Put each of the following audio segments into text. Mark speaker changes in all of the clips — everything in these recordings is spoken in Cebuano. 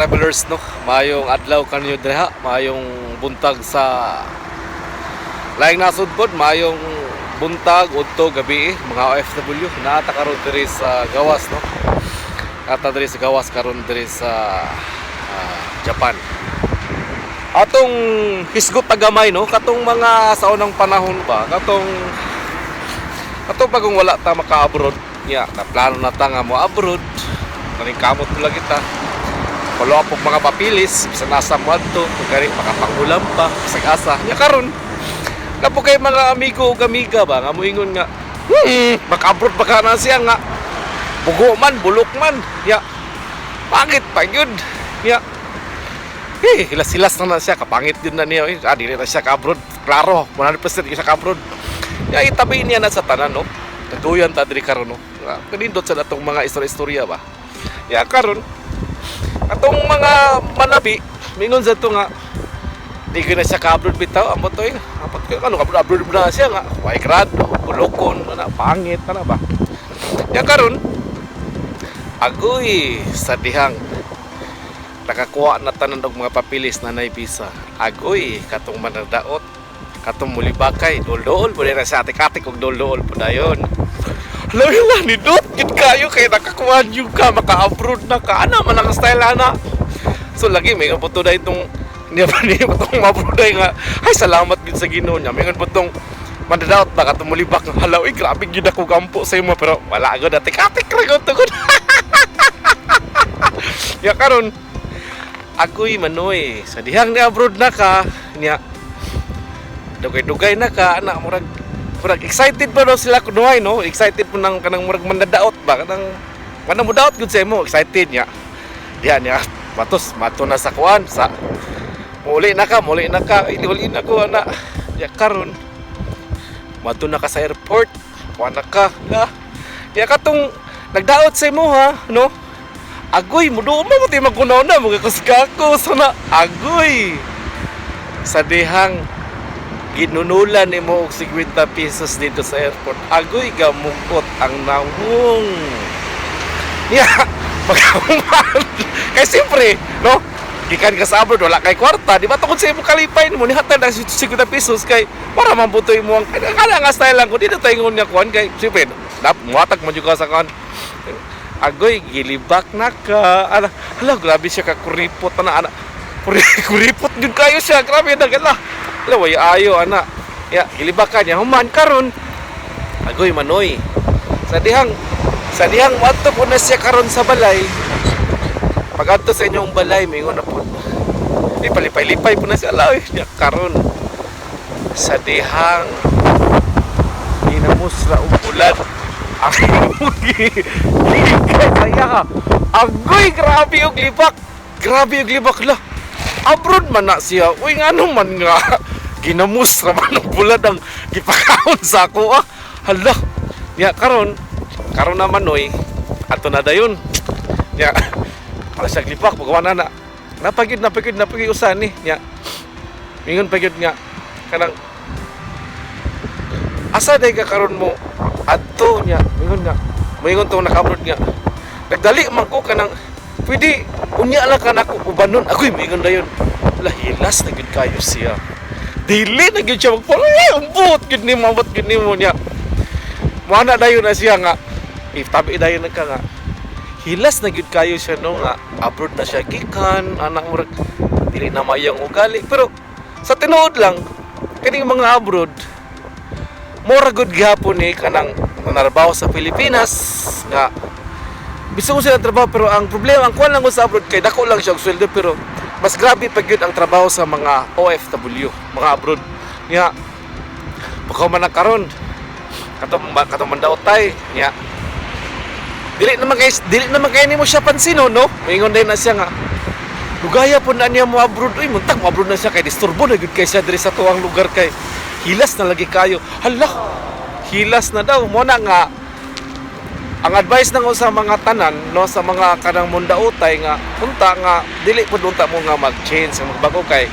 Speaker 1: Travelers, no. Maayong adlaw kanyo diha, maayong buntag sa laing nasod pod, maayong buntag udto gabi eh, mga OFW. Naa ta karon diri sa gawas, no. Naa ta diri sa gawas karon diri sa Japan. Atong hisgot tagamay, no, katong mga sa unang panahon ba, katong katong pagong wala ta maka-abroad nya, na plano na ta nga mo abroad, kaning kamot mo lang kita. Follow up og mga papilis, bisan asa mo adto, kung makapangulam pa, bisag asa. Nya karon, kapo kay mga amigo ug amiga ba nga moingon nga, maka-abroad ba ka na siya nga bugo man, bulok man." Ya, pangit pa yun. Ya, eh, hilas-hilas na na siya, kapangit din na niya. Eh, dili na siya ka-abroad. Klaro, 100% siya ka-abroad. Ya, itabi niya na sa tanan, no? Nagduyan ta diri karon, no? Ah, kanindot sa natong mga istorya-istorya ba? Ya, karon, atong mga manabi, mingon sa to nga, di ko na siya ka-abroad bitaw, amot to eh. Amot ko, ano, abroad na siya nga, way grado, bulokon, ana, pangit, ana ba? Ya karon, agoy, sa dihang nakakuha na tanan og mga papilis na nay visa. Agoy, katong manadaot, katong mulibakay, dol-dol, pwede na sa atik-atik og dol-dol po dayon. Hala, hala, nindot, gid kayo kay nakakuha yung ka, maka-abroad na ka, ana man ang style ana. So lagi may po to dahil itong niya pa niya pa itong mabroad nga, ay, salamat gid sa Ginoo niya. May po itong manadaot ba katong mulibak nga, hala, uy, grabe gid ako gampo sa imo, pero wala gud, atik-atik ra gud to gud. Ya karon, agoy manoy, sa dihang ni abroad na ka, niya dugay-dugay na ka, ana, murag murag excited pa daw sila kunuhay, no? Excited po nang kanang murag mandadaot ba, kanang kanang mudaot gud sa imo, excited niya. Diya niya, matos, mato na sa kuan, sa muli na ka, muli na ka, uli na ko, ana. Ya karon, mato na ka sa airport, kuan na ka, la. Ya katong nagdaot sa imo ha, no? Agoy, muduo mo mo magkunaw na, mga kuskako, sana, agoy. Sa dihang ginunulan nimo og 50 pesos dito sa airport. Agoy, gamugot ang nawong. Ya, pagkahuman. Kay siyempre, no? Gikan ka sa abroad, wala kay kwarta, di ba? Tungkol sa imong kalipay mo, nihatag ng 50 pesos kay para mabutoy mo ang kana nga style lang ko dito tayo niya kuan kay siyempre, nap muhatag mo jud ka sa kuan. Agoy, gilibak na ka. Ala, hala, grabe siya ka kuripot ana ana. Kuripot jud kayo siya, grabe na gala. Hala, way ayo ana. Ya, gilibak ka niya human karon. Agoy manoy. Sa dihang moadto po na siya karon sa balay. Pag adto sa inyong balay, mingon na po. Di palipay-lipay po na siya ala, niya karon. Sa dihang ginamusra og ulan. Ang saya. Agoy, grabe og libak. Grabe og libak la. Abroad man na siya. Uy, ngano man nga ginamusra man og bulad ang gipakaon sa ako ah. Hala. Ya karon, karon naman noy, ato na dayon. Ya. Wala siya libak, pagawa na na. Napagid, napagid, napagid usan ni. Ya. Mingon pagid nga kanang asa day ka karon mo adto niya, mingon nga, moingon tong naka-abroad nga nagdali man ko kanang pwede unya lang ka nako ubanon. Agoy, mingon dayon, lahilas na gyud kayo siya, dili na gyud siya magpolo eh, umbot gyud nimo, ambot gyud nimo niya. Moana dayon na siya nga itabi dayon na ka nga hilas na gyud kayo siya, no, nga abroad na siya gikan anak, murag dili na mayang ugali, pero sa tinuod lang kining mga abroad mura gud gihapon ni kanang nanarbaho sa Pilipinas nga bisan ko sila trabaho, pero ang problema, ang kuan lang ko sa abroad kay dako lang siya og sweldo, pero mas grabe pa gyud ang trabaho sa mga OFW, mga abroad niya. Pagka man na karon katong katong mandaotay niya, dili naman kay nimo siya pansino, no? Moingon din na siya nga lugaya po na niya mo abroad, uy, muntag mo abroad na siya kay disturbo na gyud kay siya diri sa tuang lugar kay hilas na lagi kayo. Hala, hilas na daw mo na nga. Ang advice nang sa mga tanan, no, sa mga kanang mundautay nga unta nga dili pud unta mo nga mag-change, nga magbago, kay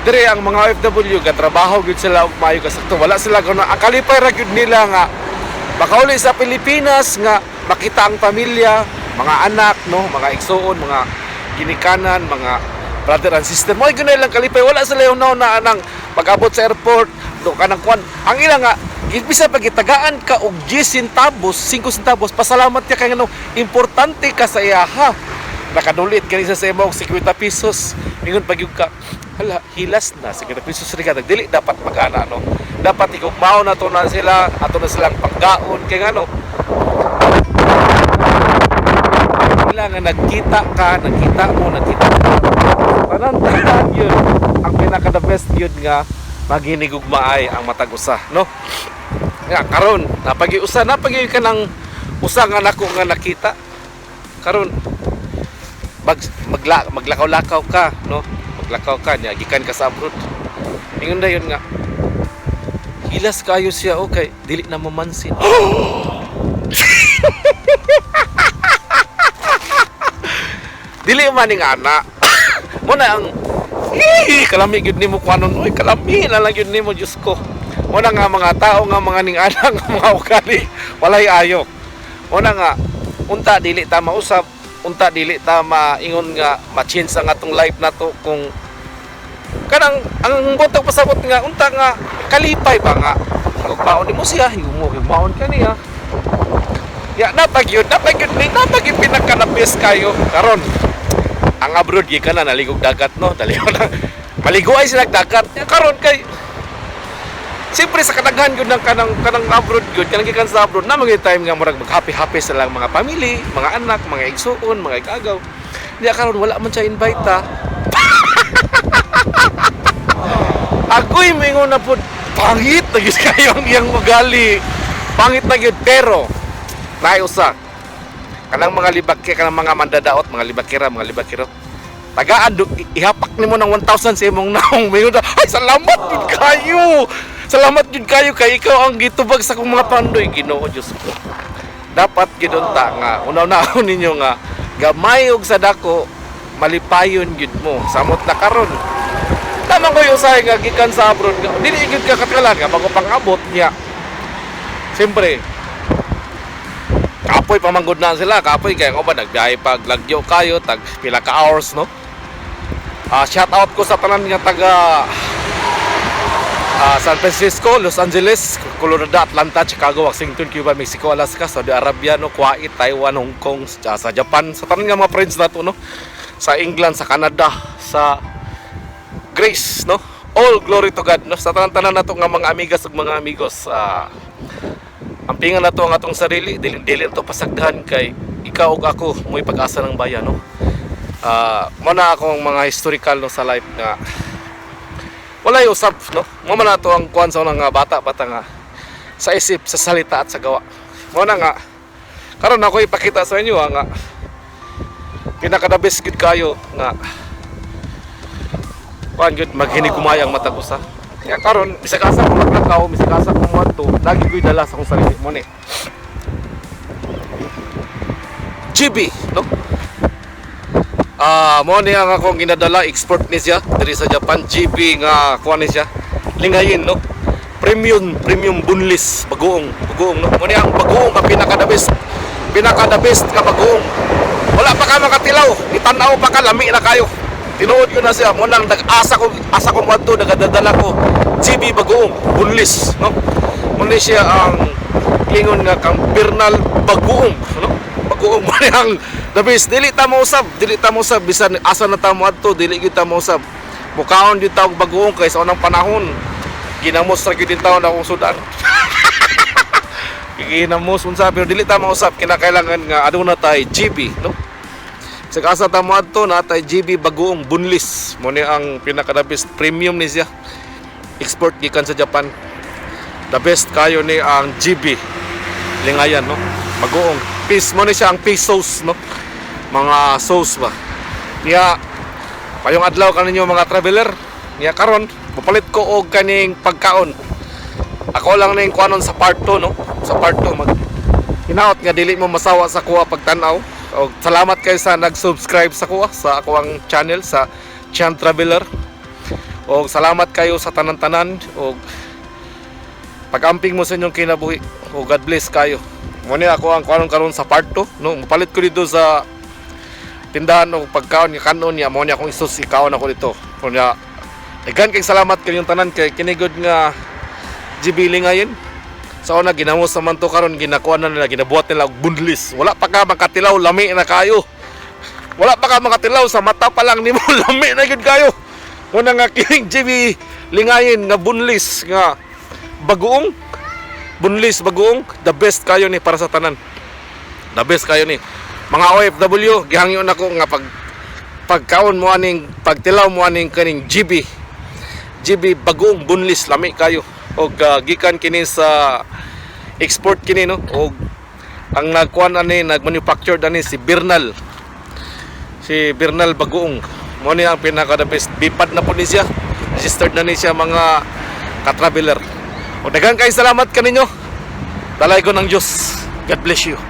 Speaker 1: dire ang mga OFW gatrabaho gyud sila og maayo kasakto. Wala sila gano ang kalipay ra gyud nila nga makauli sa Pilipinas nga makita ang pamilya, mga anak, no, mga igsuon, mga ginikanan, mga brother and sister mo gyud lang kalipay. Wala sila yung nauna anang pag-abot sa airport do kanang kwan ang ila nga bisa pag gitagaan ka og 10 centavos, 5 centavos, pasalamat ka kay ngano importante ka sa iya ha. Nakadulit kani sa imo og 50 pesos, ingon pag ka, "Hala, hilas na 50 pesos ri ka." Dili dapat magana, no? Dapat igugmaon na to na sila, ato na silang panggaon kay ngano kailangan nagkita ka, nagkita mo, nagkita ka. Tanan tanan yun. Ang pinaka the best yun nga maginigugmaay ang matag usa, no? Nga karon napagi-usa, napagi ka ng usa nga nako nga nakita. Karon maglakaw-lakaw ka, no? Maglakaw ka niya, gikan ka sa abroad. Ingon na yun nga hilas kayo siya, okay, dili na mamansin. Dili man ning ana. Mo na ang Ih, kalami gyud nimo kuanon, oy, kalami na lang gyud nimo, Diyos ko. Mo na nga mga tao nga mga ning ana nga mga ugali, walay ayo. Mo na nga unta dili ta mausab, unta dili ta maingon nga ma-change ang atong life nato kung kanang ang butang pasabot nga unta nga kalipay ba nga higugmaon nimo siya, higugmaon ka niya. Ya napagyud, napagyud ni napagyud pinaka the best kayo karon. Ang abroad gikan na naligog dagat, no? Daliw na maligo ay sila dagat. Ya, karon kay siyempre sa kadaghan gyud ng kanang abroad gyud, kanang gikan sa abroad na mga time nga murag mag happy happy sa lang mga family, mga anak, mga igsuon, mga igagaw. Niya karon wala man siya invite ta. Ako'y mingon na pud, pangit na gyud kayo ang iyang ugali. Pangit na gyud, pero naay usa kanang mga libak, kanang mga mandadaot, mga libakira, mga libakiro. Tagaan do, ihapak nimo ng 1,000 sa imong naong, mingon na, "Ay, salamat jud kayo. Salamat jud kayo kay ikaw ang gitubag sa akong mga pandoy." Ginoo Diyos ko. Dapat gyud unta nga unaw-unahon ninyo nga gamay og sa dako, malipayon gyud mo. Samot na karon. Tamang ko yung usahay nga gikan sa abroad nga dili gyud ka katgalan nga bago pang-abot niya. Siyempre, kapoy pamanggod na sila, kapoy kay ko ba nagbiyahe pag lagyo kayo tag pila ka hours, no? Shout out ko sa tanan nga taga San Francisco, Los Angeles, Colorado, Atlanta, Chicago, Washington, Cuba, Mexico, Alaska, Saudi Arabia, no, Kuwait, Taiwan, Hong Kong, sa Japan, sa tanan nga mga friends nato, no? Sa England, sa Canada, sa Greece, no? All glory to God, no? Sa tanan-tanan nato nga mga amigas ug mga amigos, ampingan nato ang atong sarili, dili dili to pasagdahan kay ikaw ug ako mo'y pag-asa ng bayan, no? Mo na akong mga historical, no, sa life nga walay usab, no? Mo man nato ang kuan sa unang nga bata bata nga sa isip, sa salita at sa gawa. Mo na nga karon ako ipakita sa inyo nga pinaka the best gud kayo nga kuan gud maghinigumay ang matag usa. Kaya karon bisag asa ko maglakaw, bisag asa ko moadto, lagi ko'y dala sa akong sarili mo ni GB, no? Mo ni ang akong ginadala, export ni siya diri sa Japan, GB nga kuan ni siya. Lingayen, no? Premium, premium boneless bagoong, bagoong, no? Mo ni ang bagoong nga pinaka the best. Pinaka the best nga bagoong. Wala pa ka makatilaw, itan-aw pa ka, lami na kayo. Tinuod ko na siya, mo nang nag-asa ko, asa ko moadto, nagadadala ko GB bagoong boneless, no? Mo ni siya ang ingon nga kang Bernal bagoong, no? Bagoong mo ni ang the best. Dili ta mausab, dili ta mausab bisan asa na ta moadto, dili gyud ta mausab. Mukaon gyud ta og bagoong kay sa unang panahon ginamos ra gyud taon akong sudan. Ginamos unsa, pero dili ta mausab, kinakailangan nga aduna tay GB, no? Sa asa ta moadto na tay GB bagoong boneless. Mo ni ang pinaka the best, premium ni siya. Export gikan sa Japan. The best kayo ni ang GB Lingayan, no? Bagoong. Fish mo ni siya ang fish sauce, no? Mga sauce ba. Niya payong adlaw kaninyo mga traveler. Niya karon papalit ko og kaning pagkaon. Ako lang ning kuanon sa part 2, no? Sa part 2 mag hinaot nga dili mo masawa sa kuha pagtan-aw. Og salamat kayo sa nag-subscribe sa kuha sa ako ang channel sa Chan Traveler. Og salamat kayo sa tanan-tanan og pag-amping mo sa inyong kinabuhi. O God bless kayo. Muna ako ang kuanon karon sa part 2, no? Mapalit ko dito sa Tindahan og pagkaon nga kanon niya mo niya akong isus ikaon ako dito. Kunya daghan kay salamat kanyong tanan kay kinigod nga GB Lingayen. Sa una ginamos naman to, karon ginakuha na nila, ginabuhat nila og bunlis. Wala pa ka makatilaw, lami na kayo. Wala pa ka makatilaw, sa mata pa lang nimo lami na gyud kayo. Muna nga kining GB Lingayen nga bunlis nga bagoong, bunlis bagoong, the best kayo ni para sa tanan. The best kayo ni. Mga OFW, gihangyo nako nga pagkaon mo aning, pagtilaw mo aning kaning GB GB bagoong bunlis, lami kayo. Og gikan kini sa export kini, no, og ang nagkuan ani, nagmanufacture ani si Bernal, si Bernal Bagoong. Mo ni ang pinaka the best. BIPAD na po ni siya, registered na ni siya, mga ka-traveler. O daghan kay salamat kaninyo. Dalay ko ng Diyos. God bless you.